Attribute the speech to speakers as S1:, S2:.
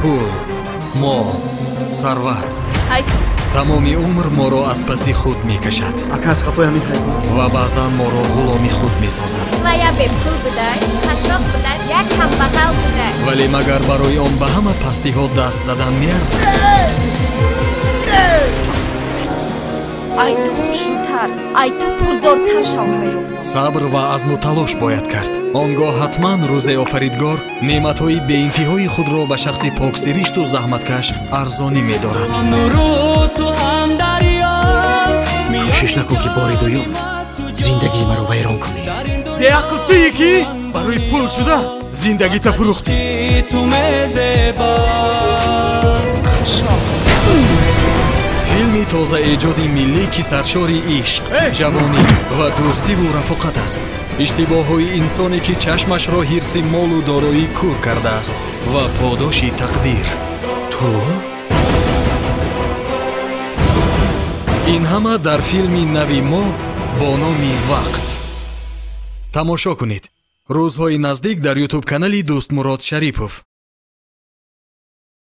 S1: Пул, мол, сарват тамоми умр моро аз паси худ мекашад.
S2: Ака, аз хафои ҳамин ҳайвон.
S1: Ва баъзан моро ғуломи худ месозад.
S3: Ва я бепул будай, қашшоқ будай, як камбағал будай.
S1: Вале магар барои он ба ҳама пастиҳо даст задан меарзад?
S4: Ай ту хушрӯтар, ай ту пулдортар шавҳара ёфтам.
S1: Сабр ва азму талош бояд кард. Он гоҳ ҳатман рӯзе офаридгор неъматҳои беинтиҳои худро ба шахси поксиришту заҳматкаш арзонӣ медорад.
S2: Кӯшиш накун, ки бори дуюм зиндагии маро вайрон кунӣ.
S5: Беақл туе, ки барои пул шуда зиндагита фурӯхтӣ.
S4: Қашшоқ.
S1: Филми тозаэҷоди миллӣ, ки саршори ишқ, ҷавонӣ ва дӯстиву рафоқат аст. Иштибоҳҳои инсоне, ки чашмашро ҳирси молу дороӣ кӯр кардааст, ва подоши тақдир.
S2: Ту?
S1: Ин ҳама дар филми нави мо бо номи «Вақт». Тамошо кунед рӯзҳои наздик дар Ютуб канали Дӯстмурод Шарипов.